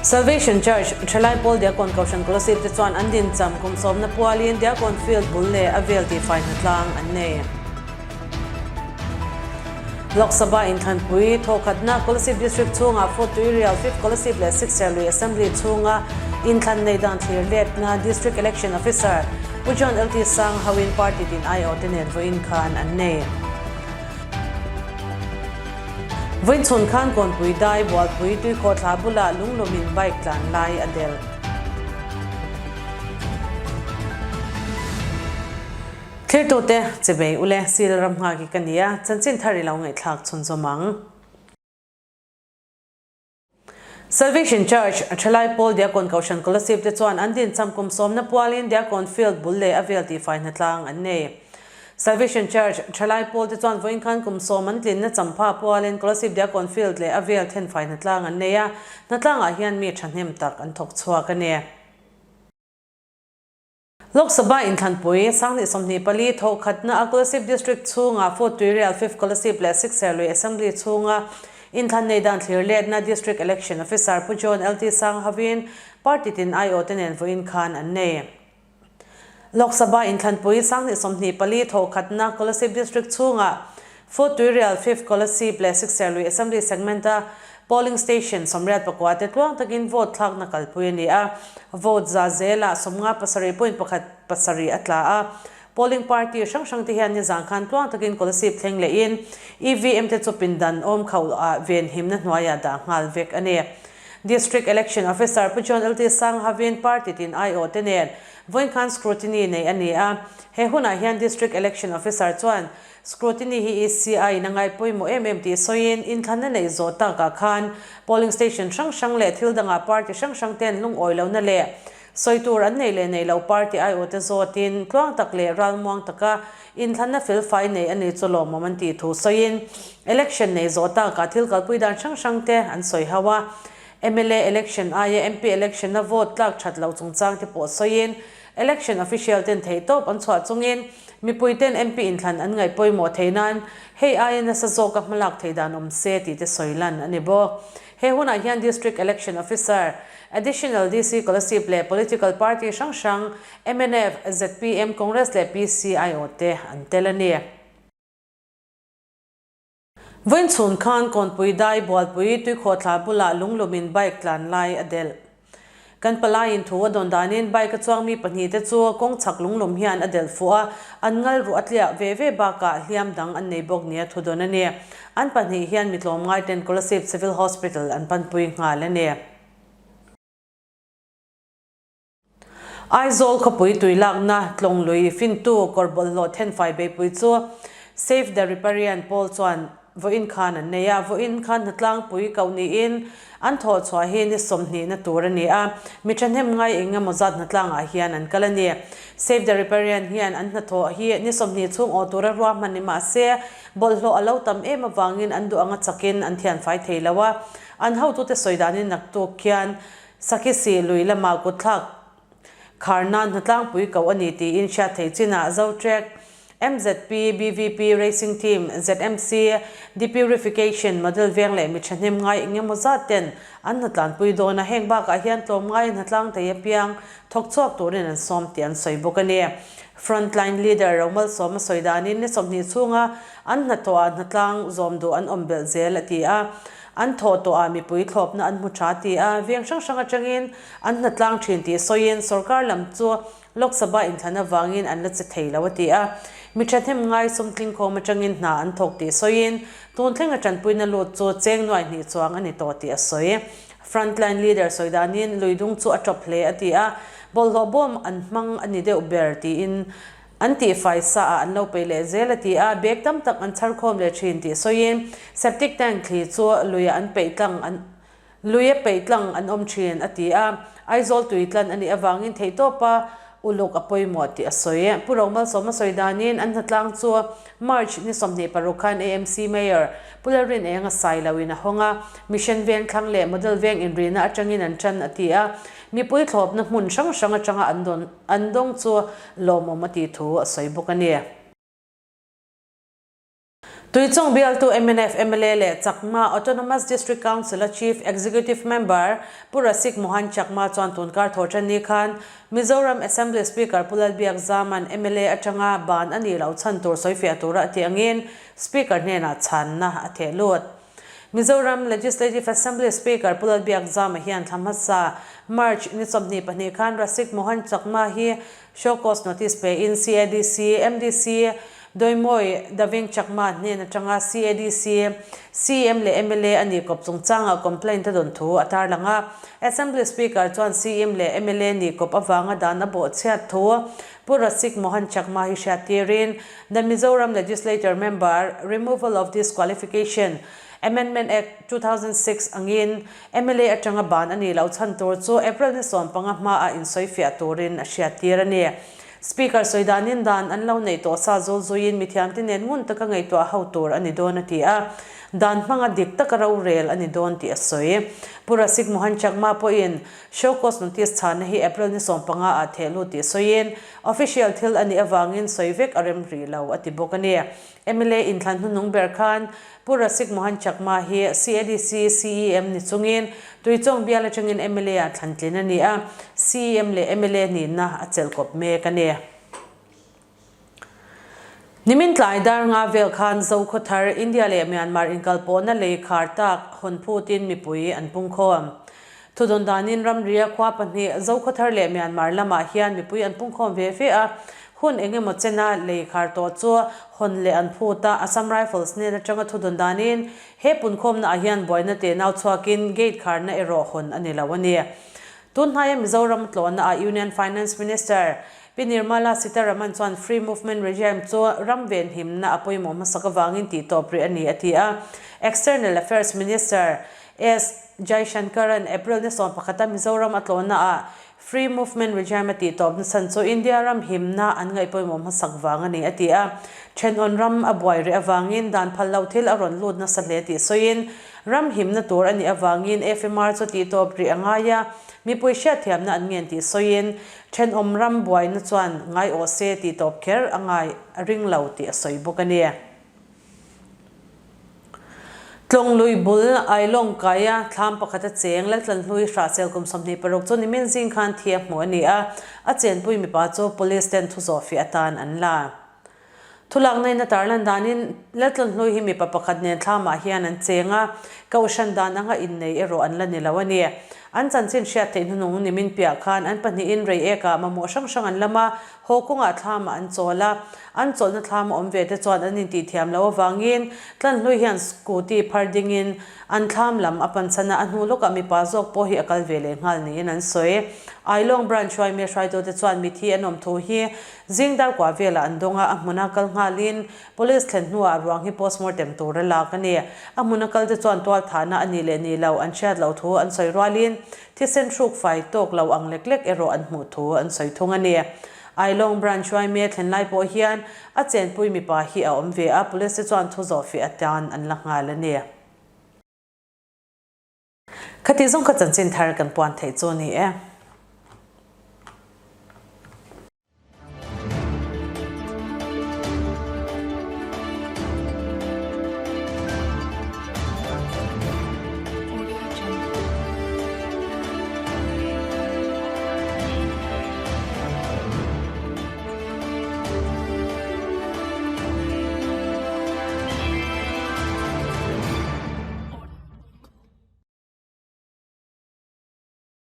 Salvation Church, Thalai Pawl Diakon Kohhran Kolasib te chuan an dincham kum sawmna pualin Diakon Field bul leh a vel tihfai hnatlang an nei. Lok Sabha inthlanpui thawkhatna Kolasib District chhungah Fort Tuirial Fifth Kolasib leh Sixth Serlui Assembly chhunga inthlan nei dan thlir letna District Election Officer Pu John LT Sang hoin party tin aiawhte nen vawiin khan an nei. Vawiin chhun khan Kawnpui dai Bualpui tuikhawhthla bulah lunglawmin bike tlan lai a delh. Thirtute chibei ule sil ram nghak hi ka ni a, chanchin thar i lo ngaihthlak chhunzawm ang. Salvation Church, Thalai Pawl Diakon Kohhran Kolasib te chuan an dincham kum sawmna pualin Diakon Field bul leh a vel tihfai hnatlang an nei. Salvation Church, Thalai Pawl te chuan vawiin khan kum sawm an tlinna champha pualin Kolasib Diakon Field leh a vel thenfai hnatlang an nei a, hnatlangah hian mi thahnem tak an thawk chhuak a ni. Lok Sabha inthlanpui, 2024 thawhkhatna a Kolasib District chhunga Fort Tuirial Fifth Kolasib leh Sixth Serlui Assembly chhunga inthlan nei dan thlir letna District Election Officer Pu John LT Sanghavin party tin aiawhte nen vawiin khan an nei. Lok Sabha inthlanpui, 2024 thawhkhatna Kolasib District chhunga Fort Tuirial Fifth Kolasib leh Sixth Serlui Assembly Segment-a Polling Station 84 te tluang takin vote thlakna kalpui a ni a, vote za zelah 57.17 a tla a. Polling party hrang hrang te hian nizan khan tluang takin Kolasib thleng lehin EVM te chu pindan awm khauh ah venhimna hnuaiah dah nghal vek a ni. District Election Officer Pu John LT Sanghavin party tin aiawh te nen vawiin khan scrutiny nei a ni a. He hunah hian District Election Officer chuan Scrutiny hi ECI in a ngai pawimawh em em tih sawiin inthlanna neih zawh takah khan polling station hrang hrang leh thil dangah party hrang hrang ten lungawi lohna leh sawi tur an nei leh nei lo party aiawhte zawtin tluang tak leh ralmuang taka inthlanna felfai nei a ni chu lawmawm an tih thu sawiin election neih zawh takah thil kalpui dan hrang hrang te an sawi ho a. Mla election aia MP election a vote tlak that loh chungchang te pawh sawiin Election official ten theihtawp an chhuah chungin mipui ten MP inthlan an ngaih pawimawh theih nan hei aia nasa zawka hmalak theih dan awm se tih te sawi lan a ni bawk. He hunah hian District Election Officer, Additional DC Kolasib leh Political Party hrang hrang mnf, zpm, Congress leh PCIO te an tel a ni. Vawiin chhun khan Kawnpui dai Bualpui tuikhawhthla bulah lunglumin bike tlan lai a delh. Kan palaiin thu a dawn danin bike a chuang mi pahnihte chu kawng chhak lunglum hian a delh fuh a, an ngal ruh a tliah ve ve bakah hliam dang an nei bawk nia thu dawn a ni. An pahnih hian mi tlawmngaiten Kolasib Civil Hospital an panpui nghal a ni. Aizawl khawpui tui lakna tlawng lui fintu kawr bawlhhlawh thenfai beihpui chu Save the Riparian pawl chuan vawiin khan an nei a, vawiin khan hnatlangpui koh niin an thawh chhuah hi ni sawmhnihna tur a ni a, mi thahnem ngai eng emaw zat hnatlangah hian an kal a ni. Save the Riparian hian an hnathawh hi ni 20 chhung awh tura ruahman ni mah se bawlhhlawh a lo tam em avangin an duh anga chakin an thianfai thei lo a, an hotute sawi danin naktuk khian Sakhi lui lamah kutthlak khar nan hnatlangpui koh a ni tiin hriat theih chinah Zotrek, MZP, BVP, Racing Team, ZMC, Depurification, Model Veng leh mi thahnem ngai eng emaw zat ten an hnatlanpui dawn a, heng bakah hian tlawmngai hnatlang thei apiang thawk chhuak turin an sawm tih an sawi bawk a ni. Frontline Leader Romalsawma sawi danin ni 20 chhunga an hnathawhah hnatlang zawm duh an awm belh zel a ti a. An thawh tawh ah mipui thlawpna an hmu tha ti a, veng hrang hrang atangin an hnatlang thin tih sawiin sorkar lam chu Lok Sabha inthlan avangin an la che thei lo a ti a. Mi thahnem ngai sumtling khawm atangin hna an thawk tih sawiin tun thlenga tanpuina lut chu cheng nuai hnih chuang a ni tawh tih a sawi. Frontline leader sawi danin luidung chu a tawp hle a ti a, bawlhhlawh bawm an hmang a ni deuh ber tiin An tihfai sa ah an lo peih leh zel a ti a, bag tam tak an chhar khawm leh thin tih sawiin septic tank thli chu luia an peih tlang an luia peih tlang an awm thin a ti a, Aizawl tui tlan a nih avangin theihtawpa uluk a pawimawh tih a sawi. Pu Romalsawma sawi danin an hnatlang chu March ni 26 khan AMC Mayor Pu Lalrin Eng a sai loin a hawng a, Mission Veng thlang leh Model Veng inrina atangin an tan a ti a, mipui thlawpna hmun hrang hrang atanga an dawn An dawng chu lawmawm a tih thu a sawi bawk a ni. Tuichawng bialtu mnf mla leh Chakma Autonomous District Council-a Chief Executive Member Pu Rasik Mohan Chakma chuan tunkar thawhṭan ni khan Mizoram Assembly Speaker Pu Lalbiak Zaman mla aṭanga ban a nih loh chhan tur sawifiah tura a tih angin Speaker hnenah chhanna a theh lut. Mizoram Legislative Assembly Speaker Pu Lalbiak Zama hian thla hmasa March ni 22 khan Rasik Mohan Chakma hi Show cause notice pe in CADC, MDC, Doimawi Daving Chakma hnen atanga CADC, CM leh mla a nih kawp chungchangah complaint a dawn thu a tarlang a. Assembly Speaker chuan CM leh mla nih kawp avanga dan a bawhchhiat thu Pu Rasik Mohan Chakma hi hriattirin The Mizoram Legislature Member, Removal of Disqualification, Amendment Act, 2006 angin mla atanga ban a nih loh chhan tur chu April ni 15 hmaah insawifiah turin a hriattir a ni. Speaker sawi danin dan an lo neih tawh sa zul zuiin mithiamte nen ngun taka ngaihtuah ho tur a ni dawn a ti a, dan hmanga dik taka rorel a ni dawn tih a sawi. Pu Rasik Mohan Chakma pawhin Show cause notice chhanna hi April ni 15 ah theh lut tih sawiin official thil a nih avangin sawi vek a rem rih lo a ti bawk a ni. Mla inthlan hnunung ber khan Pu Rasik Mohan Chakma hi CADC CEM ni chungin Tuichawng bial atangin mla ah thlantlin a ni a, CEM leh mla nihna a chelh kawp mek a ni. Nimin tlai dar nga vel khan Zokhawthar, India leh Myanmar inkalpawhna lei khar tak hawn phutin mipui an pungkhawm. Thudawn danin ramria khua pahnih Zokhawthar leh Myanmar lamah hian mipui an pungkhawm ve ve a, hun eng emaw chena lei khar tawh chu hawn leh an phut a, Assam Rifles hnen atanga thudawn danin he punkhawmna ah hian buaina tenau chhuakin gate kharna erawh hawn a ni lo a ni. Tunhnaia Mizoram tlawhna ah Union Finance Minister Pi Nirmala Sitharaman chuan Free Movement Regime chu ram venhimna a pawimawh hmasak avangin tih tawp rih a ni a ti a. External Affairs Minister S. Jaishankar-a'n April ni 11 a Mizoram a tlawhna ah Free Movement Regime a tih tawp nachhan chu India ram himna an ngaih pawimawh hmasak vang a ni a ti a. Thenawm ram a buai rih avangin dan phal loh thil a rawn lut nasa hle tih sawiin ram himna tur a nih avangin FMR chu tih tawp rih a ngai a, mipui hriatthiamna an ngen tih sawiin Thenawm ram buaina chuan ngaiawh se tih tawp kher a ngai a ring lo tih a sawi bawk a ni. Tlawng lui bul Ailawng kaia thlam pakhat a cheng Laltlanhlui Hrahsel kum 26 chu nimin zing khan thi a hmuh a ni a, a chenpui mipa chu police ten thu zawhfiah atan an la. Thulakna in a tarlan danin Laltlanhlui hi mipa pakhat nen thlamah hian an cheng a, kohhran dan anga innei erawh an la ni lo a ni. An chanchin hriat theih hnunung nimin piah khan an pahnihin rei ekah mamawh hrang hrang an lam a, haw kawngah thlamah an chawl a. An chawlhna thlam a awm ve te chuan an intihthiam loh avangin Tlanhlui hian scooty phar dingin an thlam lam a panchhan a, a hnu lawkah mipa zawk pawh hi a kal ve leh nghal niin an sawi. Ailawng Branch hruaimi hruaitute chuan mithi an awm thu hi Zing dar kua velah an dawng a, a hmuna kal nghalin Police thlen hnuah ruang hi postmortem tur a lak a ni. A hmuna kalte chuan tual thahna a nih leh nih lo an hriat loh thu an sawi rualin thisen hruk fai tawk lo ang lek lek erawh an hmuh thu an sawi thung a ni. Ailawng Branch hruaimi a thlen lai pawh hian a chenpui mipa hi a awm ve a, Police te chuan thu zawhfiah atan an la nghal a ni. Khati zawng kha chanchin thar kan puan theih chu a ni e.